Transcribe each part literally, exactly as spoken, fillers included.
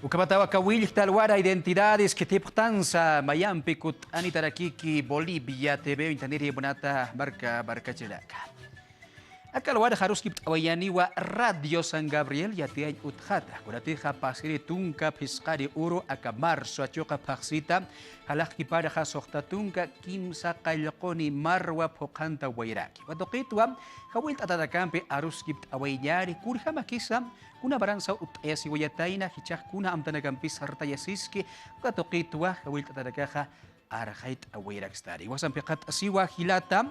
Ukhamatawa aka willkta alwara Identidades khitipxtansa mayampi kutt'anitarakiki Bolivia T V uñtaniri munata marka markachirinaka. Aka alwarax aruskipt'awayañäniwa Radio San Gabriel yatiyañ utjata. Kunatixa pasiri tunka phisqani uru aka marzo achuqa phaxsita, jalaqkipanxa suxta tunka kimsa qallquni marwa phuqhanta wayraki. Uka tuqitwa jawillt'atanakampi aruskipt'awayañäni, kunjamakisa, kuna maransa utt'ayasiwayatayna, jichhax kuna amtanakampis sartayasiski, uka tuqitwa jawillt'atanakaxa arxayt'awayarakistani. Jiwasamp jikxatasiwa jilata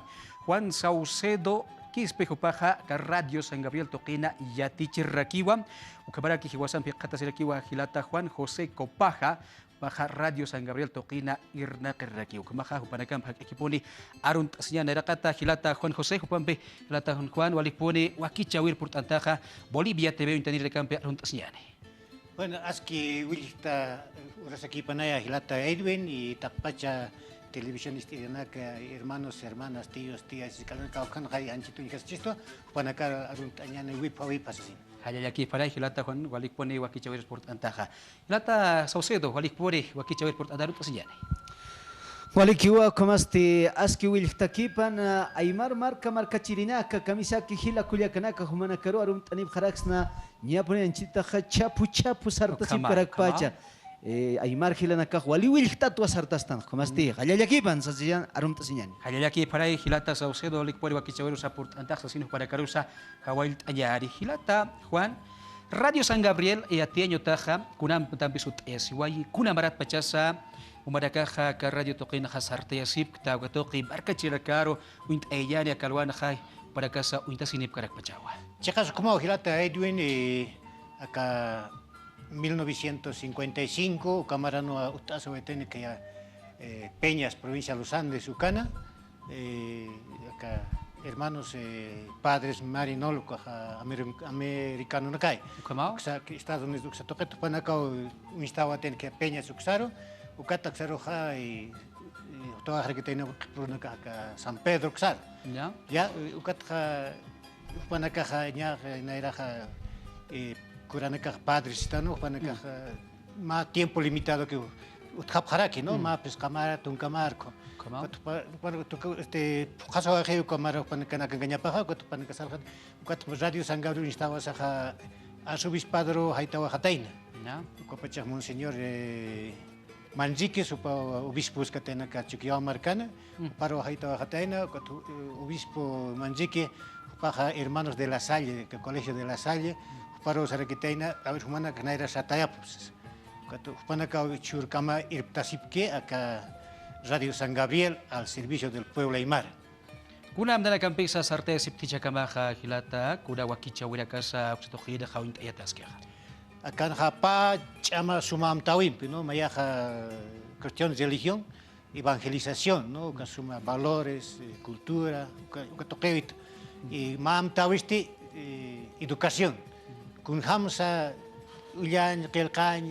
Juan Saucedo Quispe, jupaxa aka Radio San Gabriel tuqina yatichirirakiwa. Ukhamaraki jiwasamp jikxatasirakiwa jilata Juan José Copaja, jupaxa Radio San Gabriel tuqina irnaqirirakiwa. Ukhamaxa jupanakamp jak'akipuni arunt'asiñäni. Nayraqata jilata Juan José, jupampi jilata Juan, walikpuni wakichäwir purt'antaxa Bolivia T V uñtanirakampi arunt'asiñäni. Bueno, aski willkta urasakipanaya jilata Edwin y taqpacha televisión ist'irinaka, hermanos, hermanas, tíos, tías, kawkhanxay anchhit uñjasichistu, jupanakar arunt'añäni wipha wipha sasin. Jallallakipanay jilata Juan, walikpuni wakichäwir purt'antaxa. Jilata Saucedo, walikpuni wakichäwir purt'anta arunt'asiñäni. Walikiwa, ukhamasti aski willktakipan, aymar marka markachirinaka, kamisaki jila kullakanaka, jumanakaru arumt'anipxaraksna, ñapuni anchitaxa chhapu chhapu sartasipkarakpacha. Ukhama, ukhama. Eh, aymar jilanakax wali willktatwa sartastan, ukhamasti, jallallakipan sasiñan, arumt'asiñäni. Jallallakipanay jilata Saucedo, walikpuni wakichäwirusa purt'antax sasin jupanakarusa jawillt'añäni. Jilata Juan, Radio San Gabriel yatiyañ utaxa, kunamp tampis utt'ayasiwayi, kuna maratpachasa jumanakaxa aka radio tuqinxa sartayasipkta, uka tuqi markachirinakaru uñt'ayañäni, aka alwanxa jupanakasa uñtasinipkarakpachawa. Chiqas ukhamaw jilata Edwin, eh, aka mil novecientos cincuenta y cinco, uka maranwa utt'asiwayatayna, eh, Peñas, provincia de los Andes, ukana, eh, aka hermanos, eh, padres marinol, ukaxa amer-, americanonakay. Ukhamaw. Uksa, Estados Unidos uksa tuqit, jupanakaw uñstawayatayna Peñas uksaru, ukat aksaruxa, eh, eh, ukhamarakitayna qhipurinaka aka San Pedro uksaru. Ya. Ya, eh, ukatxa jupanakaxa ña, eh, nayraxa, eh, kuranakax padres sistan, jupanakaxa mä tiempo limitado que utjapxaraki, ¿no? Mm. Mä phisqa mara, tunka mara, ukhama. Ukat jupa-, jupa-, tuku-, este, phuqhasawayxi uka mara jupanaka akankañapaxa, ukat jupanaka sarxan, ukat Radio San Gabriel uñstawasaxa arzobispadoru jaytawayxatayna. Ya. Ukapachax monseñor, eh, Manrique, jupa obispos katayna aka Chukiyawu markana, mm, juparu jaytawayxatayna, ukat, eh, obispo Manrique, jupaxa hermanos de La Salle, aka colegio de La Salle, juparu sarakitayna, a ver, jumanaka nayra sartayapxi. Ukat jupanakaw jichhürkama irptasipki aka Radio San Gabriel al servicio del pueblo aymara. Kuna amtanakampisa sartayasipkta jichhakamaxa jilata, kuna wakichäwirakasa uksa tuqinxa uñt'ayataskixa. Akanxa pä ch'ama suma amtäwimpi, ¿no? Mayaxa cuestión de religión, evangelización, ¿no? Uka suma valores, eh, cultura, uka, uka tuqiwit. Y mä amtäwisti, eh, educación. Kunjamsa ullañ, qillqañ,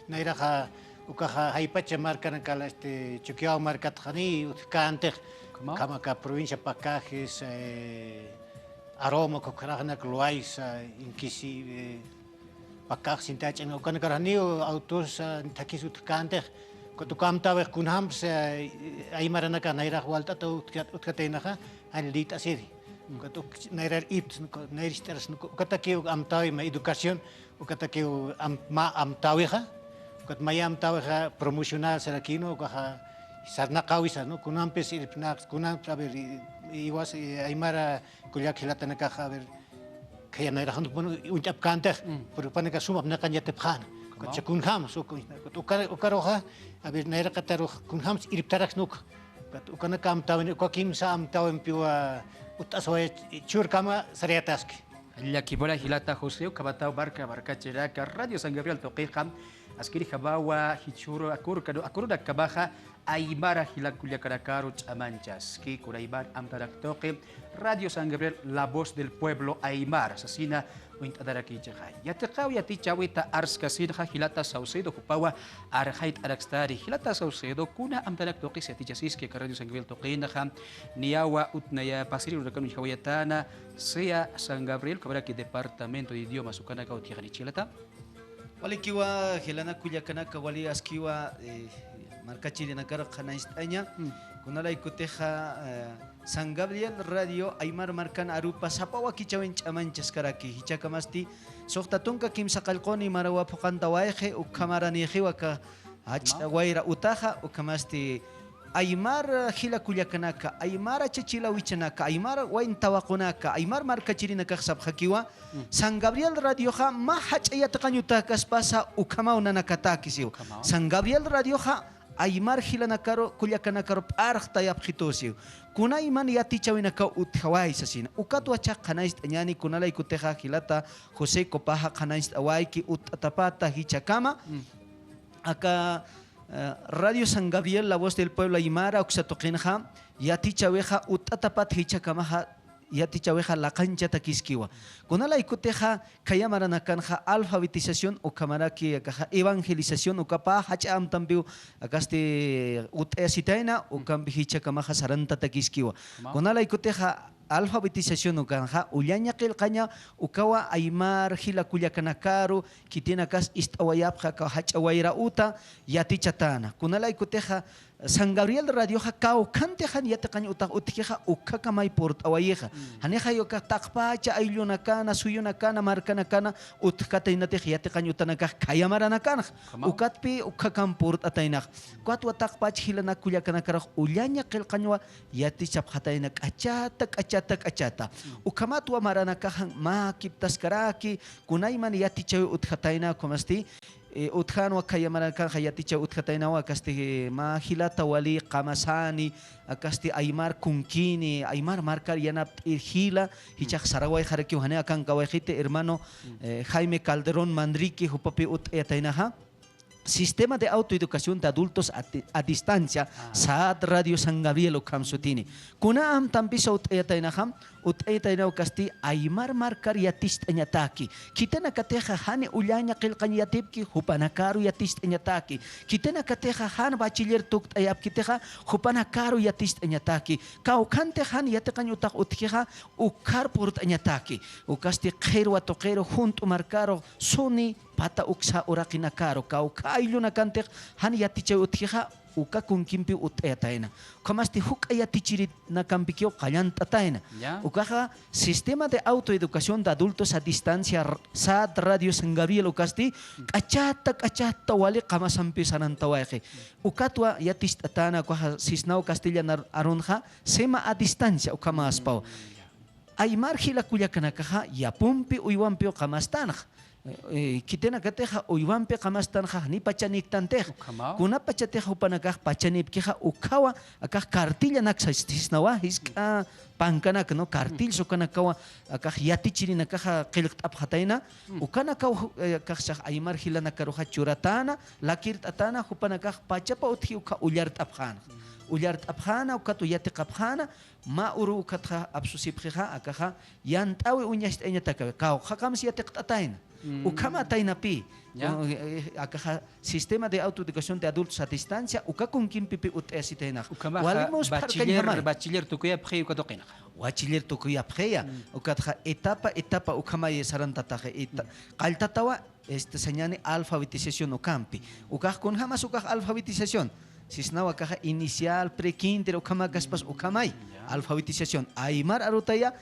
nayraxa ukaxa jaypacha markanakala, este, Chukiyawu markatxa ni utjkänti. ¿Cómo? Ukhama aka provincia Pacajes, eh, Aroma, ukhamaraki Loayza, Inquisive, Pacajes, Sintäch'an, ukanakar janiw autos, ah, thakis utjkänti. Ukat uka amtäwix kunjamsa, eh, aymaranakax nayrax walt'ata utjat-, utjataynaxa, jan liyt'asiri. Ukat uk-, nayrar ipt, nayr ist'aras, ukatakiw amtäwi mä educación, ukatakiw am-, mä amtäwixa, ukat maya amtäwixa promocionar sarakïnwa, ukaxa sarnaqäwisa, ¿no? Kunampis irpnaqs, kunampis, a ver, i-, iwas, i-, aymara kullak jilatanakax, a ver, khaya nayraxan uñt'apkänti, mm, pero jupanakax sum apnaqañ yatipxäna. Ukat kunjams, uka, uka, ukaruxa, a ver, nayraqatarux kunjams irptaraksna uka. Ukat ukanaka amtäwin, uka kimsa amtäwimpiwa utt'aswaya jichhürkama sarayataski. Llakipuna jilata José, ukhamataw marka markachirinaka Radio San Gabriel tuqixa, askirjamawa jichhüru akurka, no, akurunakamaxa aymara jila kullakanakaru ch'amanchaski, kuna aymar amtanak tuqi Radio San Gabriel, La Voz del Pueblo Aymara sasina uñt'atarakichixay. Yatiqaw yatichäwita arskasinxa jilata Saucedo, jupawa arxayt'arakistani. Jilata Saucedo, kuna amtanak tuqis yatichasiski aka Radio San Gabriel tuqinxa, niyawa utnaya pasiri urunakan uñjawayatäna, sea San Gabriel, ukhamaraki Departamento de Idiomas, ukanakaw utjixani jilata. Walikiwa, jilanaka kullakanaka, wali askiwa, eh, markachirinakar qhanañcht'aña. Mm. Kunalaykutixa, eh, San Gabriel Radio Aymar markan arupa sapa wakichäwin ch'amanchaskaraki. Jichhakamasti suxta tunka kimsa qallquni marawa phuqhantawayxi, ukhamaranixiwa aka jach'a wayra utaxa, ukhamasti aymar jila kullakanaka, aymar achachila wichanaka, aymar wayn tawaqunaka, aymar markachirinakax sapxakiwa, San Gabriel Radioxa mä jach'a yatiqañ utäkaspasa ukhamaw nanakatäki siw. San Gabriel Radioxa aymar jilanakaru, kullakanakaru p'arxtayapxitu siw. Kunayman yatichäwinakaw utjaway sasina. Ukatwa chhax qhanañcht'añäni, kunalaykutixa jilata José Copaxa qhanañcht'awayki utt'atapata jichhakama. Aka, eh, Radio San Gabriel, La Voz del Pueblo Aymara uksa tuqinxa, yatichäwixa utt'atapat jichhakamaxa, yatichäwixa laqanchatakiskiwa. Kunalaykutixa khaya maranakanxa alfabetización ukhamaraki akaxa evangelización ukapa jach'a amtampiw akasti utt'ayasitayna, ukampi jichhakamaxa sarantatakiskiwa. Kunalaykutixa alfabetización ukanxa ullaña qillqaña ukawa aymar jila kullakanakaru, khitinakas ist'awayapxi aka jach'a wayra uta yatichatäna. Kunalaykutixa San Gabriel Radioxa kawkhantix jan yatiqañ utax utjkixa ukhakamay purt'awayixa. Janixay ukax taqpacha ayllunakana, suyunakana, markanakana utjkataynatix yatiqañ utanakax khaya maranakanxa. Ukatpï ukhakam purt'ataynaxa. Ukatwa taqpach jilanak kullakanakarux ullaña qillqañwa yatichapxatayna k'achata, k'achata, k'achata. Ukhamatwa maranakaxan mä kiptaskaraki, kunayman yatichäwi utjatayna, ukhamasti, eh, utjänwa khaya maranakanxa yatichäwi utjataynawa, akasti, eh, mä jilata wali qamasani, akasti aymar kunkini, aymar markar yanapt'ir jila, jichhax sarawayxarakiw, jani akankawayxiti hermano, eh, Jaime Calderón Manrique, jupapi utt'ayataynaxa. Sistema de Autoeducación de Adultos a, a Distancia, SAAD Radio San Gabriel ukham sutini. Kuna amtampisa utt'ayataynaxa, utt'ayataynaw akasti aymar markar yaticht'añataki. Khitinakatixa jan ullaña qillqañ yatipki, jupanakaru yaticht'añataki. Khitinakatixa jan bachiller tukt'ayapkitixa, jupanakaru yaticht'añataki. Kawkhantix jan yatiqañ utax utjkixa, ukhar purt'añataki. Ukasti qhirwa tuqiru, junt'u markaru, suni, pata uksa uraqinakaru, kawkha ayllunakantix jan yatichäwi utjkixa, uka kunkimpiw utt'ayatayna. Ukhamasti juk'a yatichirinakampikiw qallant'atayna. Ukaxa Sistema de Autoeducación de Adultos a Distancia, SAAD Radio San Gabriel ukasti, k'achata, k'achata wali qamasampiw sarantawayxi. Ukatwa yaticht'atäna, ukaxa sisnaw castellan arunxa, SEMA a Distancia ukhamäspaw. Aymar jila kullakanakaxa yapumpi uywampiw qamastanxa. Eh, khitinakatixa uywampi qamastanxa, jani pachanïktantix. Kunapachatix jupanakax pachanïpkixa, ukhawa akax cartillanak sas-, sisnawa, jisk'a pankanak, ¿no? Cartillas ukanakawa akax yatichirinakaxa qillqt'apxatayna, ukanakaw, eh, akaxchax aymar jilanakaruxa churatäna, lakirt'atäna, jupanakax pachapa utji ukha ullart'apxäna. Ullart'apxäna, ukatwa yatiqapxäna, mä uru ukatxa apsusipxixa, akaxa yant'äwi uñacht'ayañataki, kawkhakamsa yatiqt'atayna. Ukhamätaynapï. Eh, eh, akaxa Sistema de Autoeducación de Adultos a Distancia, uka kunkimpipï utt'ayasitaynaxa. Ukhamaxa walimus bachiller, pharkañjamay. Bachiller tukuyapxi uka tuqinxa. Bachiller tukuyapxiya. Ukatxa etapa, etapa ukhamay sarantataxi. Eta-, qalltatawa, este, sañäni alfabetización ukampi. Ukax kunjamas ukax alfabetización. Sisnawa akaxa inicial, prekinder, ukhamäkaspas ukhamay. Alfabetización. Aymar arutaya,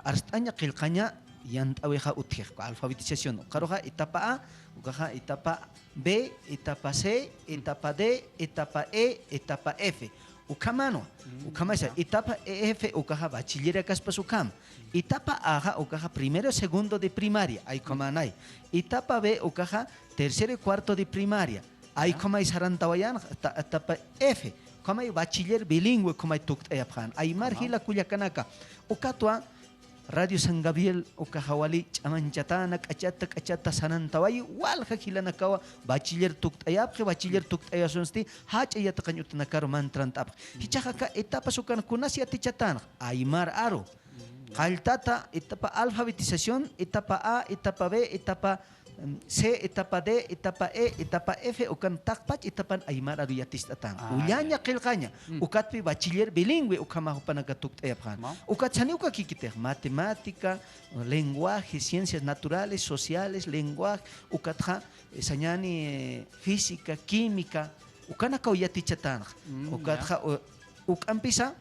arst'aña qillqaña yant'äwixa utjix. Alfabetización. Ukaruxa etapa A, ukaxa etapa B, etapa C, etapa D, etapa E, etapa F. Ukhamanwa. Ukhamaysa, etapa E F ukaxa bachillerakaspas ukham. Etapa A xa ukaxa primero, segundo de primaria, ay ukhamänay. Etapa B ukaxa tercero y cuarto de primaria, ay ukhamay sarantawayan, ta-, etapa F, ukhamay bachiller bilingüe ukhamay tukt'ayapxän. Aymar jila kullakanaka. Ukatwa, Radio San Gabriel ukaxa wali ch'amañchatäna, k'achata, k'achata sarantawayi, walja jilanakawa bachiller tukt'ayapxi, bachiller tukt'ayasunsti, jach'a yatiqañ utanakaru mantrant'apxi. Jichhax aka etapas ukan kunas yatichatänxa, aymar aru. Qalltata, etapa alfabetización, etapa A, etapa B, etapa C, etapa D, etapa E, etapa F, ukan taqpach etapan aymar aru yaticht'atan. Ah, ullaña, ya, qillqaña. Mm. Ukatpi bachiller bilingüe ukhama jupanaka tukt'ayapxan. Ma. Ukat sani uka kikitix, matemática, lenguaje, ciencias naturales, sociales, lenguaje, ukatxa, eh, sañani, eh, física, química, ukanakaw yatichatanxa. Mm, ya. Ukatxa, u-, uk'ampisa,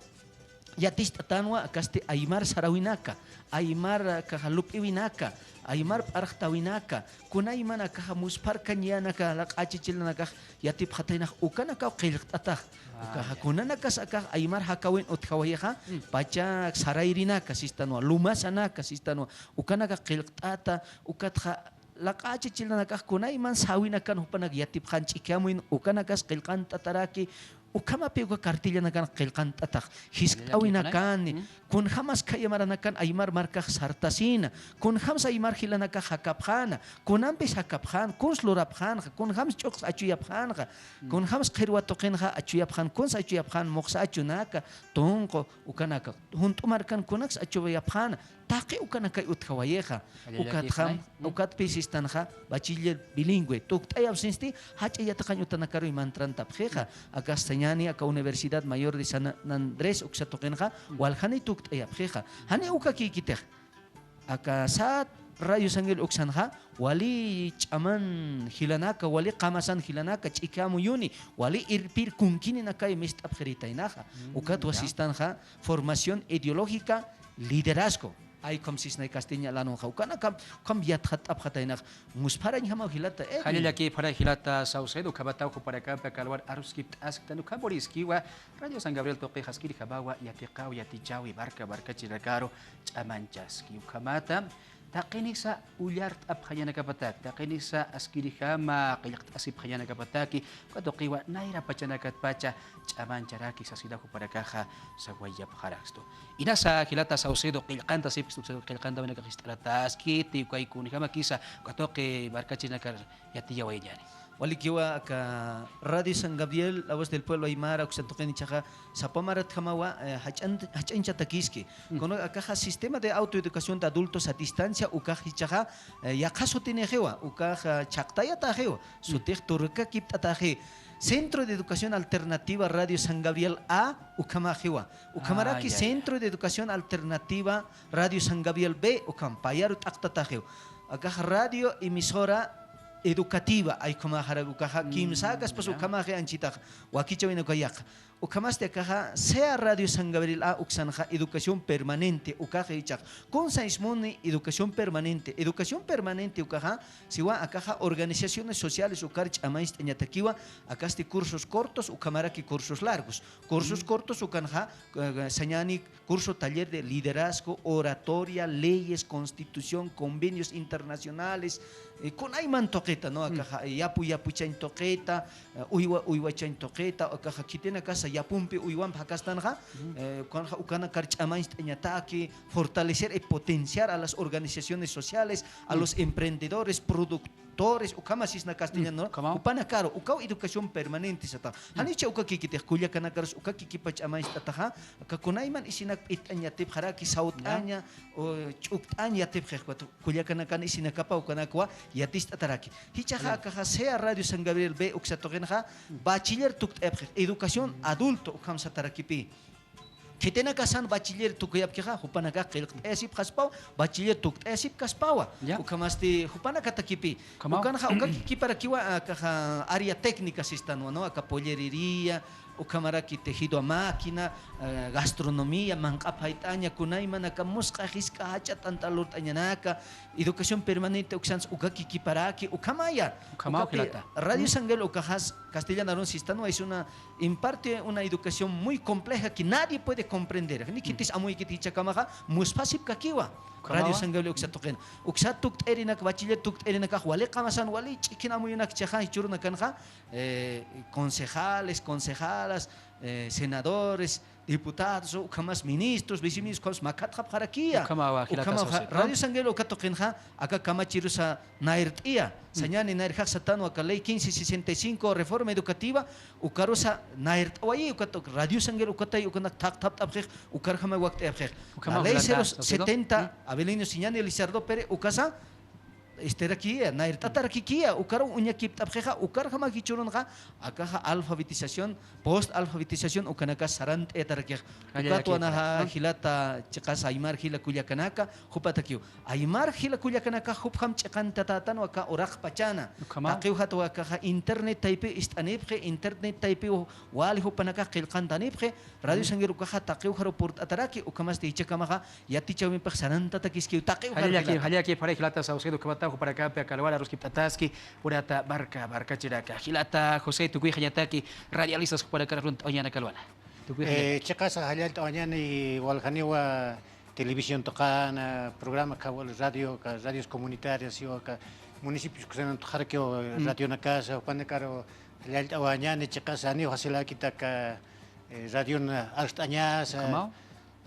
yaticht'atanwa akasti aymar sarawinaka, aymar, ah, kaja lup'iwinaka, aymar p'arxtawinaka, kunayman akaxa muspharkañanaka, laq'achichilanakax yatipxataynax ukanakaw qillqt'atax. Ah, ukaxa ya. Kunanakas akax aymar jakawin utjawayixa, mm, pachak sarayrinaka sistanwa, lumasanaka sistanwa, ukanakax qillqt'ata, ukatxa laq'achichilanakax kunayman sawinakan jupanak yatipxan ch'ikhamuyin, ukanakas qillqant'ataraki, ukhamapi uka cartillanakan qillqant'atax, jiskt'awinakani, mm, kunjamas khaya maranakan aymar markax sartasina, kunjams aymar jilanakax jakapxana, kunampis jakapxan, kuns lurapxanxa, kunjams ch'uqs achuyapxanxa, mm, kunjams qhirwa tuqinxa achuyapxan, kuns achuyapxan, muxsa achunaka, tunqu, ukanaka, junt'u markan kunaks achuyapxana, taqi ukanakay utjawayixa. Ukatxa, mm, ukatpi sistanxa, bachiller bilingüe, tukt'ayapxsinsti, jach'a yatiqañ utanakaruy mantrantapxixa, aka sañani, aka Universidad Mayor de San Andrés uksa tuqinxa, mm, waljani tukt'ayapxixa. Jani uka kikitix. Aka sat Radio San Gabriel uksanxa, wali ch'aman jilanaka, wali qamasan jilanaka, ch'ikha amuyuni, wali irpir kunkininakay mist'apxiritaynaxa. Mm, ukatwa ya. Sistanxa, formación ideológica, liderazgo. Ay, ukham sisnay castellano lanunxa. Ukanakam, ukham yatxat'apxataynax. Muspharañjamaw jilata, Edwin. Jallallakipxaray jilata Saucedo, ukhamataw jupanakampi aka alwar aruskipt'asktan, ukham puriskiwa, Radio San Gabriel tuqix askirjamawa, yatiqaw, yatichawi, marka, markachirinakaru, ch'amanchaski. Ukhamata, taqinisa ullart'apxañanakapataki, taqinisa askirjama qillqt'asipxañanakapataki, uka tuqiwa nayra pachanakatpacha ch'amancharaki sasina jupanakaxa sawayapxarakstu. Inasa jilata Saucedo qillqantasipkstu, qillqantawinakax jist'arataskiti, ukay kunjamakisa, uka tuqi markachirinakar yatiyawayañani. Walikiwa aka Radio San Gabriel, La Voz del Pueblo Aymara, uksa tuqin jichhaxa, sapa maratjamawa, eh, jach'an-, jach'añchatakiski. Mm. Kuna akaxa sistema de autoeducación de adultos a distancia, ukax jichhaxa, eh, yaqha sutinixiwa, ukax, ah, chhaqtayataxiwa, mm, sutix turkakipt'ataxi. Centro de Educación Alternativa Radio San Gabriel A, ukhamaxiwa. Ukhamaraki, ah, ya, ya, Centro de Educación Alternativa Radio San Gabriel B, ukham payaru t'aqtataxiwa. Akax radio emisora educativa, ay ukhamaxarak ukaxa, mm, kimsakaspas, ya, ukhamaxi anchitax, wakichawina uka yaqha. Ukhamasti akaxa, sea Radio San Gabriel A uksanxa educación permanente, ukaxa jichhax. Kunsa ismuni educación permanente. Educación permanente ukaxa, siwa akaxa organizaciones sociales ukar ch'amañcht'añatakiwa, akasti cursos cortos, ukhamaraki cursos largos. Cursos, mm, cortos ukanxa, eh, sañani curso taller de liderazgo, oratoria, leyes, constitución, convenios internacionales, eh, kunayman tuqita, ¿no? Mm. Akaxa, eh, yapu yapuchañ tuqita, eh, uywa uywachañ tuqita, akaxa khitinakasa yapumpi uywampi jakastanxa, mm, eh, ukanxa ukanakar ch'amañcht'añataki, fortalecer y potenciar a las organizaciones sociales, a, mm, los emprendedores, productores, ukhama sisna castellano, mm, ukhama, jupanakaru, ukaw educación permanente sata. Mm. Janicha uka kikitix, kullakanakarus uka kikipach ch'amañcht'ataxa, aka kunayman isinak p'it'añ yatipxaraki, sawt'aña, ya, o ch'ukt'añ yatipxix, kullakanakan isinakapa ukanakwa yaticht'ataraki. Jichhaxa, ya, akaxa sea Radio San Gabriel B uksa tuqinxa, mm, bachiller tukt'ayapxix, educación, mm, adulto ukham satarakipi. Khitinakasan bachiller tukuyapkixa, jupanakax qillqt'ayasipxaspaw, bachiller tukt'ayasipkaspawa. Ya. Ukhamasti jupanakatakipi. Ukhamaw. Ukanxa, uka kikiparakiwa, akaxa área técnica sistanwa, ¿no? Aka pollerería, ukhamaraki tejido a máquina, eh, gastronomía, manq'a phayt'aña, kunayman aka musq'a jisk'a jach'a t'ant'a lurt'añanaka, educación permanente uksans uka kikiparaki, ukhamaya. Ukhamaw, ukapi jilata. Radio, mm, San Gabriel ukaxas, castellano arun sistanwa, es una, imparte una educación muy compleja que nadie puede comprender. Ni, mm, khitis amuykiti jichhakamaxa, musphasipkakiwa. Ukhamawa. Radio San Gabriel uksa tuqin. Uksa tukt'ayrinak, bachiller tukt'ayrinakax, wali qamasan, wali ch'ikhin amuyunak jichhaxa, jichhürunakanxa, eh, concejales, concejalas, eh, senadores, diputados, ukhamas ministros, viceministros, ukhamas makhatxapxarakiya. Ukhamawa, jilata Saucedo. Ukhamawa, Radio San Gabriel uka tuqinxa, aka kamachirusa nayrt'iya. Mm. Sañani nayrjax satanwa aka ley quince sesenta y cinco, reforma educativa, ukarusa nayrt'awayi, ukat Radio San Gabriel ukatay, ukanak thaqthapt'apxix, ukarjama wakt'ayapxix. Ukhamaw, la ley jilata Saucedo, cero setenta, mm, Avelino Siñani Lizardo Pérez, ukasa, Istirakiya, nayrt'atarakikiya, ukaru uñakipt'apxixa, ukarjama jichhürunxa, akaxa alfabetización, post alfabetización, ukanaka sarant'ayatarakix. Jallalla, ukatwanaxa jilata chiqas aymar jila kullakanaka, jupatakiw. Aymar jila kullakanaka, jupjam ch'iqantatätanwa aka uraqpachana. Ukhama. Taqiw jatwa akaxa internet taypiw ist'anipxi, internet taypiw wali jupanakax qillqantanipxi, Radio San Gabriel ukaxa taqiw jaru purt'ataraki, ukhamasti jichhakamaxa yatichäwimpix sarantatakiskiw taqiw jaru jilata. Jallallaki, jallallaki, pharay jilata Saucedo, ukhamata jupanakampi aka alwar aruskipt'ataski, urata marka, markachiraka. Jilata José, tukuyxañataki radialistas jupanakar arunt'awañäni aka alwana. Tukuyxañataki. Eh, chiqasa jallallt'awañäni, waljaniwa televisión tuqina, programa, radio, radios comunitarias, siwa aka municipios kusanan tuqxarakiw radionakasa, jupanakaru jallallt'awañäni, chiqasa janiw jasilakita aka eh, radion arst'añasa. Ukhamaw.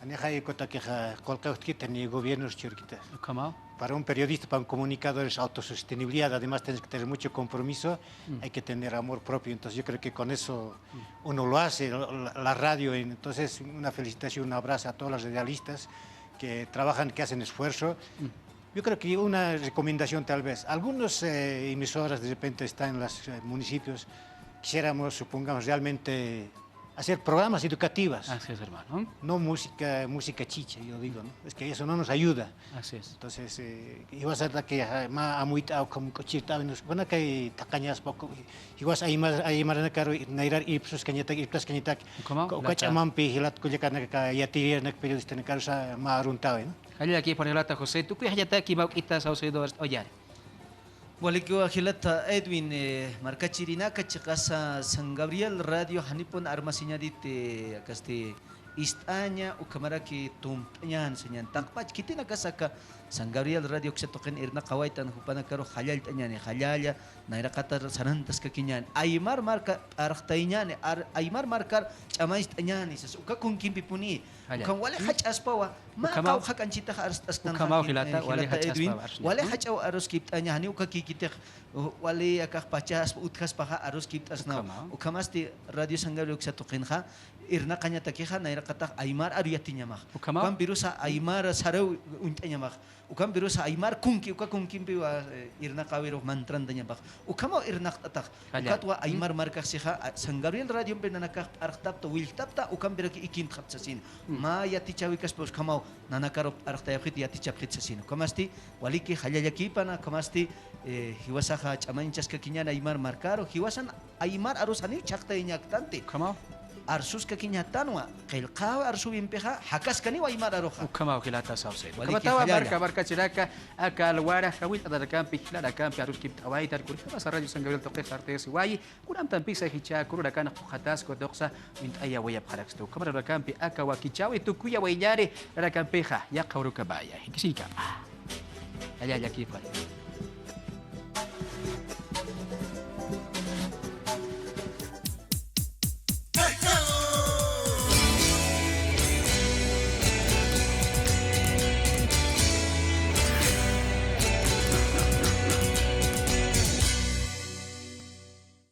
Janixa ukatakixa qullqiw utjkiti, ni gobiernos churkiti. Ukhamaw. Para un periodista, para un comunicador es autosostenibilidad, además tienes que tener mucho compromiso, hay que tener amor propio. Entonces yo creo que con eso uno lo hace, la, la radio. Entonces una felicitación, un abrazo a todos los radialistas que trabajan, que hacen esfuerzo. Yo creo que una recomendación tal vez. Algunos eh, emisoras de repente están en los eh, municipios. Quisiéramos, supongamos, realmente hacer programas educativas. Así es, hermano. No música, música chicha, yo digo, ¿no? Es que eso no nos ayuda. Así es. Entonces, eh, jiwasata que ah, mä amuyt'aw, como cochirt'aw, nos van a caer tacañas poco. Jiwas aymar, aymaranakaru nayrar irpsuskañatak, irptaskañatak. Ukhamaw, uka ch'amampi jilat kullakanaka, yatiriranaka periodistanakarusa mä aruntawi, ¿no? Jallallaki, pharay jilata José, tukuyxañataki mawk'ita Saucedo arst'awañäni. Walikiwa jilata Edwin, eh, markachirinaka chiqasa San Gabriel Radio janipun armasiñäni, eh, akasti ist'aña, ukhamaraki tumpt'añän sañän. Taqpach khitinakasa aka San Gabriel Radio uksa tuqin irnaqawaytan jupanakaru jallallt'añäni, jallalla, nayraqatar sarantaskakiñäni. Aymar marka p'arxtayañäni, ar-, aymar markar ch'amañcht'añäni, sas uka kunkimpipuni. Jallalla. Ukham wali jach'aspawa, mä kawkha k'anchitax arst'asktan. Ukhamaw jilata, eh, wali jilata Edwin, jach'aspawa arst'aña. Wali jach'aw aruskipt'aña, janiw uka kikitix, uh, wali akax pachaspa utjaspaxa aruskipt'asnaw. Ukhamaw. Ukhamasti Radio San Gabriel uksa tuqinxa, irnaqañatakixa, nayraqatax aymar aru yatiñamax. Ukhamaw. Ukampirusa aymar saraw uñt'añamax. Ukampirusa aymar kunki, uka kunkimpiwa, eh, irnaqäwirux mantrantañapax. Ukhamaw irnaqt'atax. Jallalla. Ukatwa aymar markax sixa, a, San Gabriel Radiompi nanakax p'arxtapta, willjtapta, ukampiraki ikintxapta sasina. Mä yatichäwikaspa ukhamaw nanakaru p'arxtayapxit, yatichapxit sasina. Ukhamasti, waliki jallallakipana, ukhamasti, eh, jiwasaxa ch'amañchaskakiñäni aymar markaru, jiwasan aymar arus janiw chhaqtayañäktanti. Ukhamaw. Arsuskakiñatanwa, qillqäwi arsuwimpixa, jakaskaniw aymar aruxa. Ukhamaw jilata Saucedo. Waliki jallalla. Ukhamatawa marka, markachiraka, aka alwara, jawillt'atarakampi, jilarakampi, aruskipt'awaytan, kunjamasa Radio San Gabriel tuqix artayasiwayi, kunamtampisa jichha, kururakan qhuqhatasku tuqsa, uñt'ayawayapxarakstu. Ukhamarurakampi, aka wakichäwi, tukuyawayañäni, jilarakampixa, yaqha urukamaya. Jikisiñkama. Jallallakipana.